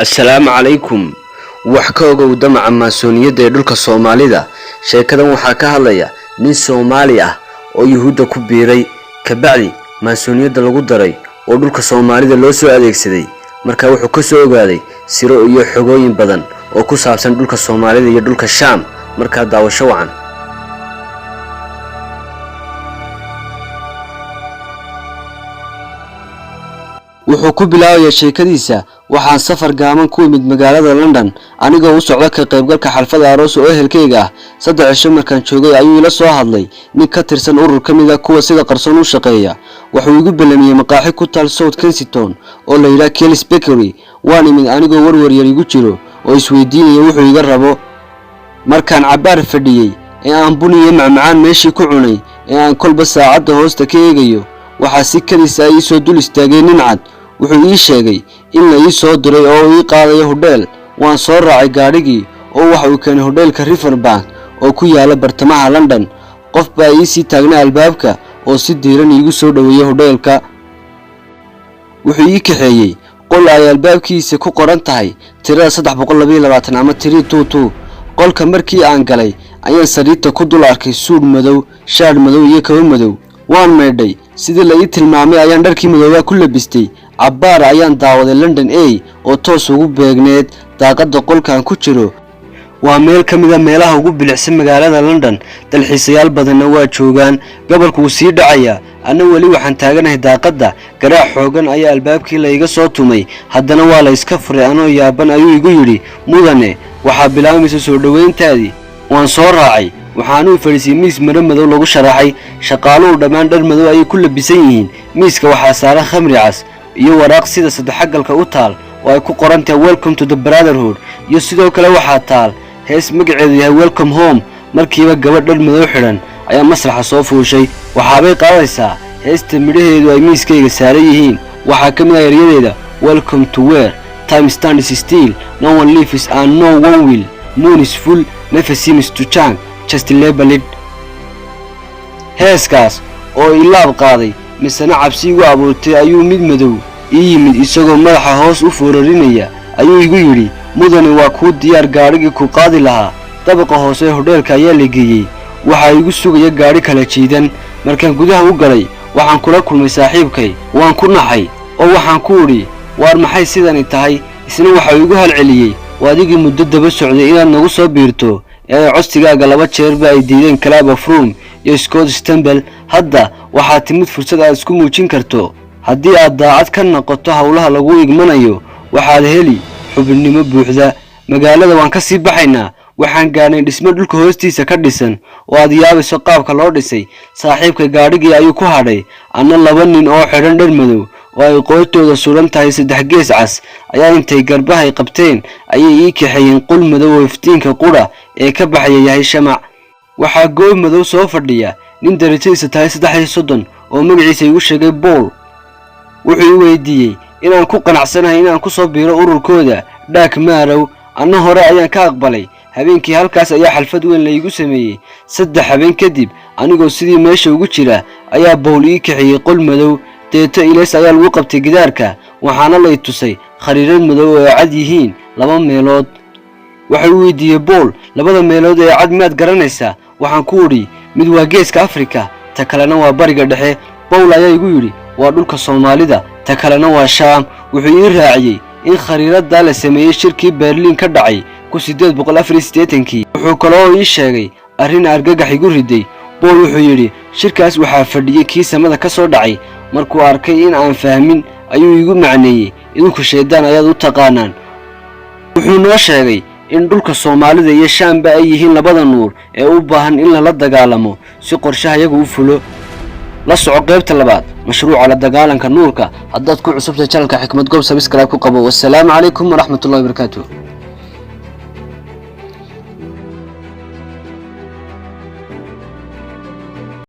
Assalaamu calaykum. Wax ka ogow damaca Maasooniyadda ee dhulka Soomaalida. Sheekadan waxaa ka hadlaya nin Soomaali ah oo Yuhuudda ku biiray, kabacdi Maasooniyadda lagu daray oo dhulka Soomaalida loo soo adeegsaday. Markaa wuxuu ka soo ogaaday siro iyo xogooyin badan oo ku saabsan dhulka Soomaalida iyo dhulka Shaam. Markaa daawasho wacan. Wuxuu ku bilaabayaa sheekadiisa: "Waxaan safar gaaban ku imid magaalada London anigoo u socda ka qaybgalka xaflad aroos oo ehelkayga ah. 3 cisho markaan joogay ayuu ila soo hadlay nin ka tirsan urur ka mid ah kuwa sida qarsoon u shaqeeya. Wuxuu igu ballamiyey maqaaxi ku taal South Kensington oo la yidhaah Kelly's Bakery. Waan imid anigoo warwar yar igu jiro oo isweydiinaya wuxuu iga rabo. Markaan cabbaar fadhiyey ee aan bun iyo macmacaan meeshii ku cunay ee aan kolba saacadda hoosta ka eegayo, waxaa si kadis ah ii soo dul istaagay nin cad. Wuxuu ii sheegay in la ii soo diray oo ii qaadayo hudheel. Waan soo raacay gaadhigii oo waxa uu keenay hodheelka Riverbank oo ku yaala bartamaha London. Qof baa ii sii taagnaa albaabka oo si diiran iigu soo dhoweeyey hodheelka. Wuxuu ii kaxeeyey qol ay albaabkiisa ku qoran tahay tirada 322 ama 322. Qolka markii aan galay ayaan sariirta ku dul arkay suudh madow, shaadh madow iyo kabo madow. Waan maydhay, sidii la ii tilmaamay ayaan dharkii madoobaa ku labistay. Cabbaar ayaan daawaday London Eye oo toos ugu beegneed daaqadda qolkaan ku jiro. Waa meel ka mid ah meelaha ugu bilicsan magaalada London, dalxiisayaal badanna waa joogaan. Gobolku wuu sii dhacayaa, anna weli waxaan taaganahay daaqadda. Garaac xoogan ayaa albaabkii la iga soo tumay, haddana waa la iska furay. Anoo yaaban ayuu igu yidhi: 'Mudane, waxaa bilaabaysa soo dhoweyntaadii.' Waan soo raacay. Waxaanuu fadhiisiyey miis maro madow lagu sharaxay. Shaqaaluhu dhammaan dhar madow ayay ku labisan yihiin. Miiska waxaa saaran khamri cas iyo waraaq sida saddexagalka u taal oo ay ku qoran tahay 'Welcome to the Brotherhood', iyo sidoo kale waxaa taal hees magaceedu yahay 'Welcome Home'. Markiiba gabadh dhar madow xidhan ayaa masraxa soo fuushay. Waxaabay qaadaysaa heesta midhaheedu ay miiskayga saaran yihiin. Waxaa ka mid ah eryadeeda: 'Welcome to where time stands still, no one lives and no one will, moon is full, never seems to change, just label it.' Heeskaas oo ilaab qaaday misena cabsi igu abuurtay ayuu mid madow ii yimid. Isagoo madaxa hoos u foorarinaya ayuu igu yidhi: 'Mudane, waa kuu diyaar gaadhigii ku qaadi lahaa.' Dabaqa hoose ee hodheelka ayaa la geeyey. Waxaa igu sugaya gaadhi kala jiidan. Markaan gudaha u galay waxaan kula kulmay saaxiibkay. Waan ku naxay oo waxaan ku idhi: 'Waar, maxay sidani tahay?' Isna waxau igu halceliyey: 'Waa adigii muddo daba socday inaad nagu soo biirto ee ay codsigaaga laba jeerba ay diideen Club of Rome iyo Scottish Temple. Hadda waxaa timid fursad aad isku muujin karto. Haddii aad daacad ka noqoto howlaha lagu igmanayo, waxaad heli xubinnimo buuxda.' Magaalada waan ka sii baxaynaa. Waxaan gaadhnay dhismo dhulka hoostiisa ka dhisan oo aad yaabayso qaabka loo dhisay. Saaxiibka gaadhigii ayuu ku hadhay, anna laba nin oo xidhan dhar madow oo ay qoortooda suran tahay saddex gees cas ayaa intay garbahay qabteen ayay ii kaxeeyeen qol madow oo iftiinka qudha ee ka baxaya yahay shamac. Waxaa goob madow soo fadhiya nin darajadiisa tahay 33 oo magaciisa igu sheegay Paul. Wuxuu i weydiiyey inaan ku qanacsanahay inaan ku soo biiro ururkooda Dark Marrow. Anna hore ayaan ka aqbalay. Habeenkii halkaas ayaa xaflad weyn laygu sameeyey. 3 habeen kadib, anigoo sidii meesha ugu jira ayaa Paul ii kaxeeyey qol madow. Deeto ileys ayaa lagu qabtay gidaarka, waxaana lay tusay khariirad madow oo ay cad yihiin laba meelood. Waxau weydiiyey Paul: 'Labada meelood ee cad miyaad garanaysaa?' Waxaan ku idhi: 'Mid waa Geeska Afrika, ta kalena waa Bariga Dhexe.' Paul ayaa igu yidhi: 'Waa dhulka Soomaalida, ta kalena waa Shaam.' Wuxuu ii raaciyey in khariiraddaa la sameeyey shirkii Berliin ka dhacay 1884-kii. Wuxuu kaloo ii sheegay arrin argagax igu riday. Paul wuxuu yidhi: 'Shirkaas waxaa fadhiyey kii samada ka soo dhacay.' Markuu arkay in aan fahmin ayuu igu macneeyey: 'Idinku shayddaan ayaad u taqaanaan.' Wuxuu noo sheegay in dhulka Soomaalida iyo Shaamba ay yihiin labada nuur ee u baahan in lala dagaalamo si qorshahayagu u fulo. La soco qaybta labaad, mashruuca la dagaalanka nuurka. Haddaad ku cusubtahay channelka Xikmad Goob, subscribe ku qabo. Wassalaamu calaykum waraxmatullahi wabarakaatu.